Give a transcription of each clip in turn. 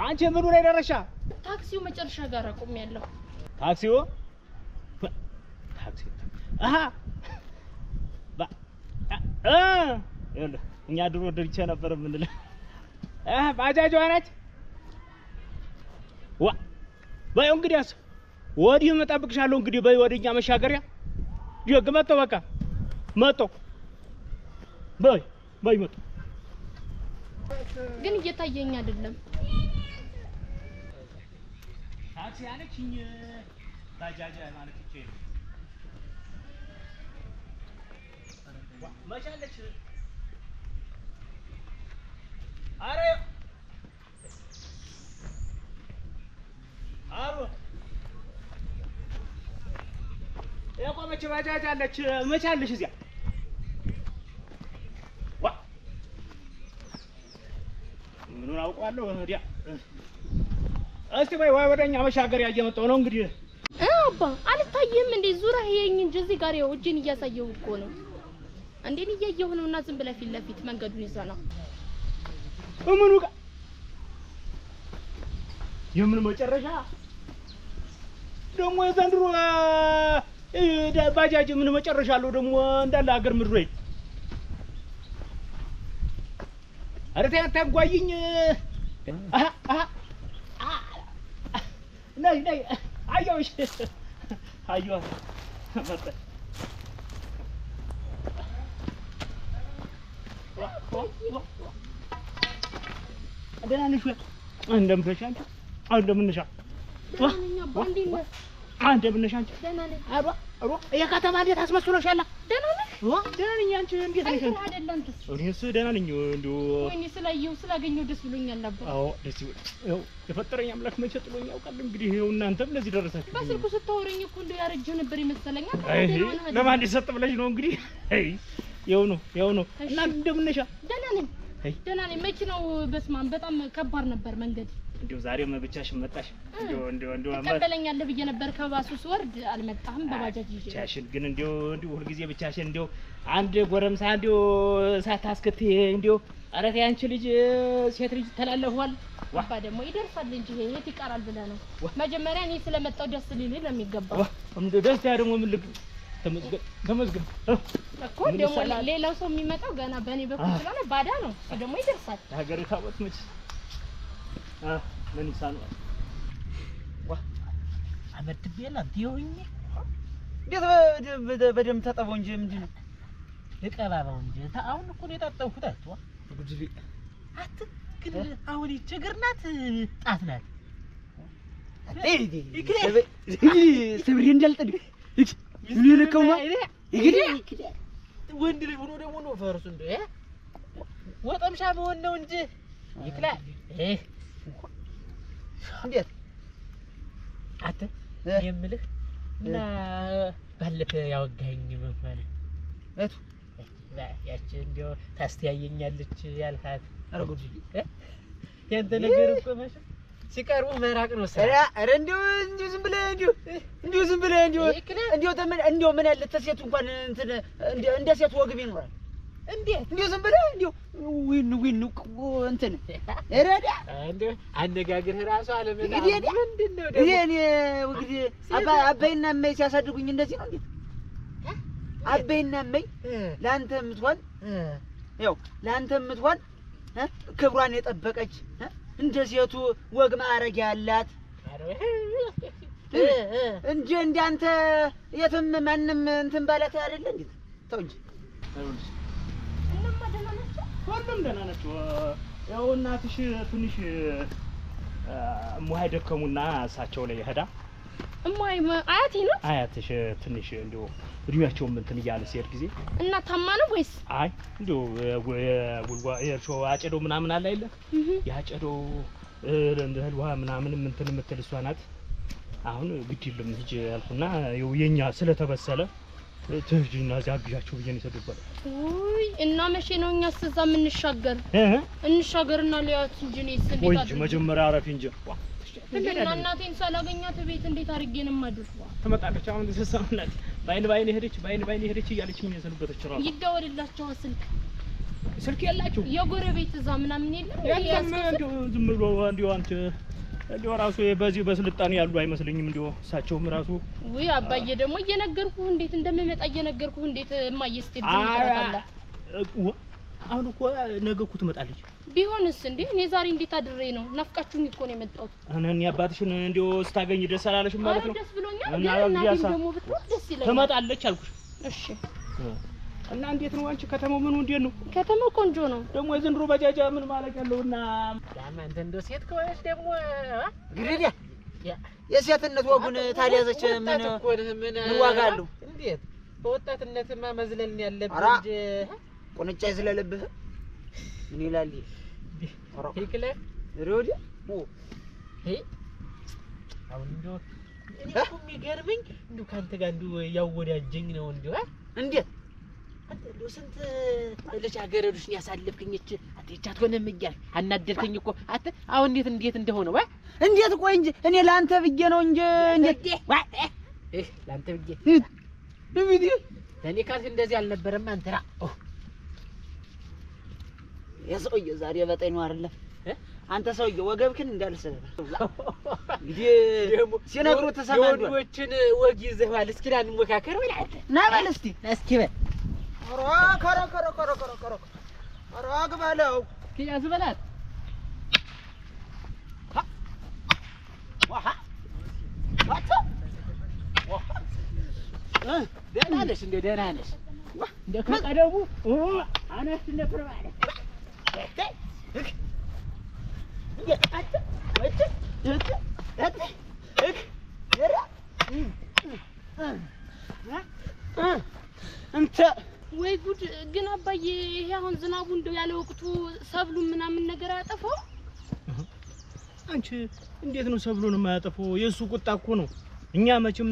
አንቺ ምኑ ላይ ደረሻ? ታክሲው መጨረሻ ጋር አቁሜያለሁ። ታክሲው ታክሲ አሃ ይኸውልህ እኛ ድሮ ድርቼ ነበር የምንለው። ባጃጇ ናት። ዋ በይው እንግዲያስ ወዲህ እጠብቅሻለሁ። እንግዲህ በይ ወደኛ መሻገሪያ ደግ መጣሁ። በቃ መጣሁ። በይ በይ መጣሁ። ግን እየታየኝ አይደለም። ታክሲ አለችኝ ባጃጅ ማለት እቼ መቼ አለች? ኧረ አሩ የቆመች ባጃጅ አለች። መቼ አለሽ እዚያ? ዋ ምኑን አውቀዋለሁ። ወዲያ እስቲ በይ ወደኛ መሻገሪያ እየመጣሁ ነው እንግዲህ። አባ አልታየህም እንዴ? ዙረህ ይኸኝ እንጂ እዚህ ጋር ይኸው እጄን እያሳየሁ እኮ ነው። እንዴን እያየሁ ነው። እና ዝም ብለህ ፊት ለፊት መንገዱን ይዘህ ነው። ምኑ ጋር የምን መጨረሻ ደግሞ የዘንድሮ ባጃጅ ምን መጨረሻ አለው ደግሞ እንዳለ ሀገር ምድሮ። ኧረ ተይ አታጓይኝ። ነይ ነይ አየሁሽ አየኋት መጣች። ደህና ነሽ ወይ? እንደምን ነሽ አንቺ? እንደምን ነሽ? እንደምን ነሽ አንቺ? የከተማ እንዴት አስመስሎሻል? ደህና ነህ? ደህና ነኝ። አንቺ እንዴት ነሽ? እኔስ ደህና ነኝ። እንደው ወይኔ ስላየሁ ስላገኘሁ ደስ ብሎኛል አባ። አዎ ደስ ይበል። ይኸው የፈጠረኝ አምላክ መቼ ጥሎኝ ያውቃል። እንግዲህ ይኸው እናንተም ለዚህ ደረሳችሁ። በስልኩ ስታወሪኝ እኮ እንደው ያረጀሁ ነበር የመሰለኝ። ለማን ይሰጥ ብለሽ ነው እንግዲህ። ይኸው ነው ይኸው ነው። እና እንደምን ነሽ? ደህና ነኝ ደህና ነኝ። መኪናው በስመ አብ በጣም ከባድ ነበር መንገድ። እንደው ዛሬም ብቻሽን መጣሽ። እንደው እንደው እንደው ትቀበለኛለህ ብዬ ነበር ከባሱ ስወርድ አልመጣህም። በባጃጅ ይዤ ብቻሽን ግን እንደው እንደው ሁልጊዜ ብቻሽን እንደው አንድ ጎረምሳ እንደው ሳታስከትይ እንደው ኧረ ተይ አንቺ ልጅ ሴት ልጅ ተላለፈዋል። አባ ደግሞ ይደርሳል እንጂ ይሄ የት ይቀራል ብለህ ነው። መጀመሪያ እኔ ስለመጣሁ ደስ ሊልህ ነው የሚገባው። እንደው ደስ ያ ደግሞ ምን ልክ ተመስገን ተመስገን እኮ ደግሞ ሌላው ሰው የሚመጣው ገና በእኔ በኩል ስለሆነ ባዳ ነው። እሱ ደግሞ ይደርሳል። የሀገሬ ታቦት መች ምን ይሳነዋል? ዋ አመድቤ ላንተ ይሁኝ እንዴት በደምብ ታጠበው እንጂ ምንድን ነው ልቀባባው እንጂ አሁን እኮ ነው የታጠብኩት። አትዋ አት ግን አሁን ይህች እግር ናት ጣት ናት። ስብሬ እንዳልጥድ ወንድ ልጅ ሆኖ ደግሞ ነው ፈርሱ እንደ ወጠምሻ መሆን ነው እንጂ ይክላል። እንዴት አንተ የምልህ እና ባለፈ ያወጋኸኝ ምን እቱ ያቺ እንደው ታስተያየኛለች ያልካት ያንተ ነገር እኮ መቼም ሲቀርቡ መራቅ ነው ስራ። ኧረ እንደው እንደው ዝም ብለህ እንደው እንደው ዝም ብለህ እንደው እንደው ተምን እንደው ምን ያለ ተሴቱ እንኳን እንትን እንደ ሴቱ ወግብ ይኖራል። እንዴት እንደው ዝም ብለህ እንደው ዊን ዊን እንትን ኧረ እንደው አነጋገርህ ራሱ አለመጣ ምንድን ነው ደግሞ? እኔ እንግዲህ አባይና እመይ ሲያሳድጉኝ እንደዚህ ነው። እንዴት አባይና እመይ ለአንተ የምትሆን ያው ለአንተ የምትሆን ክብሯን የጠበቀች እንደ ሴቱ ወግ ማዕረግ ያላት እንጂ እንዳንተ የትም ማንም እንትን ባላት አይደለ። እንዴት ተው እንጂ። እነማ ደህና ናቸው? ሁሉም ደህና ናቸው። ያው እናትሽ ትንሽ እሙሀይ ደከሙና እሳቸው ላይ ሄዳ እማይ አያቴ ነው አያትሽ ትንሽ እንደው እድሜያቸውም እንትን እያለ ሲሄድ ጊዜ እና ታማ ነው ወይስ? አይ እንደው የጉልጓ የእርሾ አጨዶ ምናምን አለ አይደለ? ያጨዶ እህል ውሃ ምናምንም እንትን የምትል እሷ ናት። አሁን ግድ የለም ሂጅ ያልኩና ይኸው የኛ ስለተበሰለ ትሂጂና እዚያ አግዣቸው ብዬ ነው የሰደድኳት። ውይ እና መቼ ነው እኛስ እዛ የምንሻገር? እንሻገርና ሊያት እንጂ እኔስ እንዴት ወይ መጀመሪያ አረፊ እንጂ እና እናቴን ሳላገኛት ቤት እንዴት አድርጌ ነው የማድር? ትመጣለች አሁን ተሰማናት። ባይን ባይን ሄደች ባይን ባይን ሄደች እያለች ምን የሰነበተች ራሱ ይደወልላቸዋል ስልክ። ስልክ የላቸው የጎረቤት እዛ ምናምን የለም። የለም እንዲሁ ዝም ብሎ እንዲሁ አንቺ እንዲሁ ራሱ በዚህ በስልጣኔ ያሉ አይመስለኝም። እንዲሁ እሳቸውም ራሱ ውይ አባዬ ደግሞ እየነገርኩህ እንዴት እንደምመጣ እየነገርኩህ እንዴት እማዬ ስትሄድ ዝም ትላታለህ? አሁን እኮ ነገ እኮ ትመጣለች። ቢሆንስ እንዴ እኔ ዛሬ እንዴት አድሬ ነው? ናፍቃችሁኝ እኮ ነው የመጣሁት። እኔ አባትሽን እንዲሁ ስታገኝ ደስ አላለሽም ማለት ነው? ደስ ብሎኛል፣ ግን እናቴም ደግሞ ብትኖር ደስ ይለኛል። ትመጣለች አልኩሽ። እሺ። እና እንዴት ነው አንቺ ከተማው ምኑ እንዴት ነው? ከተማው ቆንጆ ነው። ደግሞ የዘንድሮ ባጃጃ ምን ማለት ያለውና ያማ አንተ እንደው ሴት ከሆነች ደግሞ ግሪዲያ የሴትነት ወጉን ታዲያዘች ምን ምን ዋጋ አለው? እንዴት በወጣትነትማ መዝለል ነው ያለብህ እንጂ ቁንጫ ይዝለልብህ ምን ይላል ይሄ? ይክለ ሮዲ ኦ አሁን እንደው እኔ እኮ የሚገርመኝ እንደው ካንተ ጋር እንደው ያወዳጀኝ ነው እንደው እንዴት አንተ እንደው ስንት ልጃገረዶችን ያሳለፍክኝ እች አንተ ይህች አትሆንም እያልክ አናደድከኝ እኮ አንተ። አሁን እንዴት እንዴት እንደሆነ ዋ እንዴት ቆይ እንጂ እኔ ለአንተ ብዬ ነው እንጂ እንዴት ዋ ለአንተ ብዬ ለእኔ ካልክ እንደዚህ አልነበረም አንተ ራ የሰውዬው ዛሬ በጠኝ ነው አይደለም? አንተ ሰውዬ ወገብክን እንዳልሰበ እንግዲህ ሲነግሩህ ትሰማለህ። የወንዶችን ወግ ይዘኸዋል። እስኪ ና እንሞካከር በል አንተ ና በል እስኪ እስኪ በል ኧረ ከረ ከረ ከረ ከረ ከረ ኧረ ግበለው እስኪ ያዝ በላት። ደህና ነሽ እንደ ደህና ነሽ እንደ ከቀደሙ አነስ ነበር ማለት እንተ ወይ ጉድ! ግን አባዬ ይሄ አሁን ዝናቡ እንደው ያለ ወቅቱ ሰብሉ ምናምን ነገር አያጠፋው? አንቺ እንዴት ነው ሰብሉን የማያጠፋው? የእሱ ቁጣ እኮ ነው። እኛ መቼም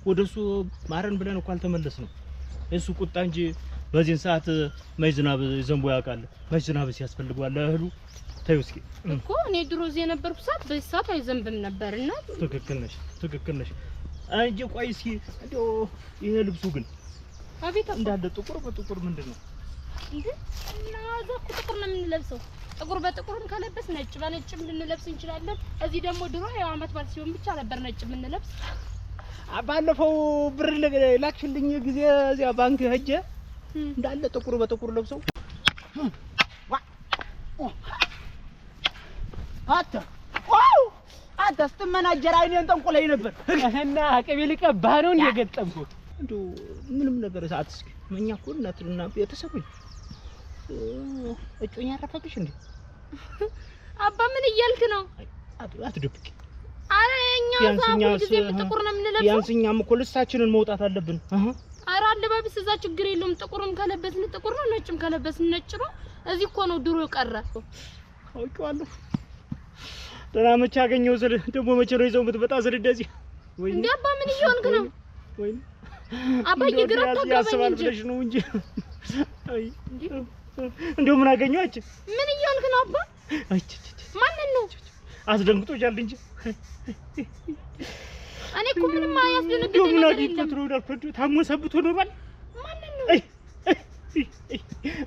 ወደሱ ማረን ብለን እኮ አልተመለስንም። የእሱ ቁጣ እንጂ በዚህን ሰዓት መች ዝናብ ዘንቦ ያውቃል? መች ዝናብ ሲያስፈልገዋል ለእህሉ? ተይው እስኪ እኮ እኔ ድሮ እዚህ የነበርኩ ሰዓት በዚህ ሰዓት አይዘንብም ነበርና። ትክክል ነሽ፣ ትክክል ነሽ። እንጂ ቆይ እስኪ እንደው ይሄ ልብሱ ግን አቤት እንዳለ ጥቁር በጥቁር ምንድን ነው እንዴ? እና እዛ እኮ ጥቁር ነው የምንለብሰው። ጥቁር በጥቁርም ከለበስ ነጭ በነጭም ልንለብስ እንችላለን። እዚህ ደግሞ ድሮ ያው አመት በዓል ሲሆን ብቻ ነበር ነጭ የምንለብስ። ባለፈው ብር ላክሽልኝ ጊዜ እዚያ ባንክ ሄጄ እንዳለ ጥቁር በጥቁር ለብሰው አንተ ዋው አንተ ስትመናጀር አይኔን ጠንቁለኝ ነበር እና ቅቤ ልቀባህ ነው እንደ የገጠምኩህ። እንደው ምንም ነገር ሰዓት እስኪ እኛ እኮ እናትና ቤተሰብ እጮኛ አረፈብሽ እንዴ? አባ ምን እያልክ ነው? አትደብቂ። አረ እኛ እዛ ሁልጊዜ ጥቁር ነው የምንለብሰው። ቢያንስ እኛም እኮ ልብሳችንን መውጣት አለብን። አረ አለባበስ እዛ ችግር የለውም። ጥቁርም ከለበስን ጥቁር ነው፣ ነጭም ከለበስን ነጭ ነው። እዚህ እኮ ነው ድሮ ቀረ። አውቄዋለሁ። ደህና መቼ አገኘው ስል ደግሞ መቼ ነው ይዘው የምትመጣ ስል እንደዚህ እንዴ አባ ምን እየሆንክ ነው? ወይኔ አባዬ ግራ ታጋባኝ ያስባል እንጂ ብለሽ ነው እንጂ። አይ እንደው ምን አገኘው አንቺ? ምን እየሆንክ ነው አባ? አይ ማንን ነው? አስደንግጦሻል እንጂ እኔ እኮ ምንም አያስደነግጠኝ እንደው ምን ነገር አግኝቶት የለም። ነው እንዳልኩህ ታሞ ሰንብቶ ኖሯል። ማንን ነው? አይ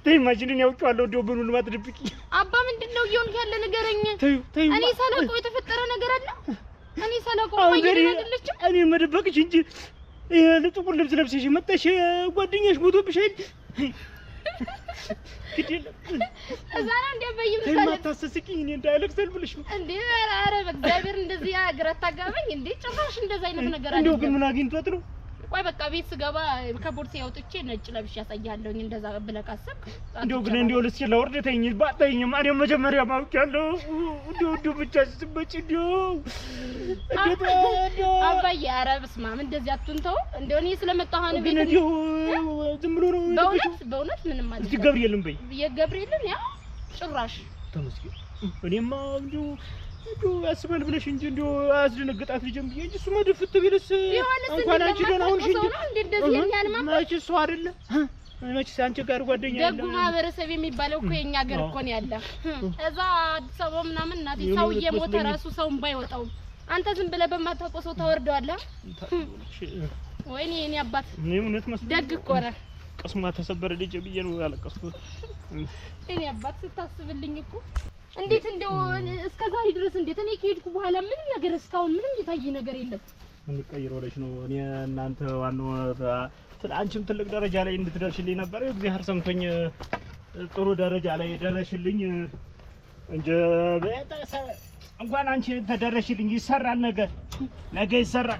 ተይ ማሽንን ያውቀዋለሁ። እንደው ምኑንም አትደብቂ። አባ ምንድን ነው እየሆንክ ያለ ንገረኝ። ተይው ተይው። እኔ ሳላውቀው የተፈጠረ ነገር አለ? እኔ ሳላውቀው አሁን እማዬ እኔ ደህና አይደለችም? እኔን መደበቅሽ እንጂ ይሄ ጥቁር ልብስ ለብሰሽ መጣሽ ጓደኛሽ ሞቶብሽ አይደል? ግድ የለም እዛ ነው እንዴ አባዬ ተይ የምታለቅስ? አታሰስቂኝ። እኔ እንዳያለቅሰል ብለሽ ነው እንዴ ኧረ ኧረ በእግዚአብሔር እንደዚህ ግራ አታጋባኝ እንዴ! ጭራሽ እንደዛ አይነት ነገር እንደው ግን አይደለም። ምን አግኝቶት ነው? ቆይ በቃ ቤት ስገባ ከቦርሴ አውጥቼ ነጭ ለብሼ አሳይሃለሁኝ። እንደዛ ብለህ ካሰብክ እንደው ግን እንደው ልስኪ ላውርድ ተይኝ ባታይኝማ እኔም መጀመሪያ ማውቂያለሁ። እንደው እንደው ብቻ ስትመጪ እንደው እንዴት እንደው አባዬ ኧረ በስመ አብ እንደዚህ አትሁን ተው። እንደው እኔ ስለመጣሁ አሁን ግን ቤት እንዲሁ ዝም ብሎ ነው የለበሽው? በእውነት በእውነት ምንም እስኪ አይደለም። ገብርኤልን በይ የገብርኤልን ያው ጭራሽ ተመስገን። እኔማ እንደው እንደው ያስባል ብለሽ እንጂ እንደው አያስደነግጣት ልጅም ብዬ እንጂ እሱማ ድፍት ቢልስ ቢሆንስ እንኳን አንቺ ደህና ሆንሽ ሰው እንጂ ነው እንዴ እንደዚህ የሚያልማ መች እሱ አይደለ መችስ አንቺ ጋር ጓደኛ ደጉ የለም። ማህበረሰብ የሚባለው እኮ የኛ ሀገር እኮ ነው ያለ። እዛ አዲስ አበባ ምናምን እናቴ የሆነ ሰው እየሞተ መስለኝ። ራሱ ሰውን ባይወጣውም አንተ ዝም ብለህ በማታውቀው ሰው ታወርደዋለህ። ወይኔ የኔ አባት እኔ እውነት መስሎኝ ደግ እኮ ነህ። ቅስሟ ተሰበረ ልጄ ብዬ ነው ያለቀስኩት። እኔ አባት ስታስብልኝ እኮ እንዴት እንደው እስከ ዛሬ ድረስ እንዴት እኔ ከሄድኩ በኋላ ምንም ነገር እስካሁን ምንም የታየ ነገር የለም። ምን ቀይሮ ብለሽ ነው? እኔ እናንተ ዋናው አንቺም ትልቅ ደረጃ ላይ እንድትደርሽልኝ ነበር። እግዚአብሔር ሰምቶኝ ጥሩ ደረጃ ላይ ደረሽልኝ እንጂ እንኳን አንቺ ተደረሽልኝ። ይሰራል፣ ነገ ነገ ይሰራል።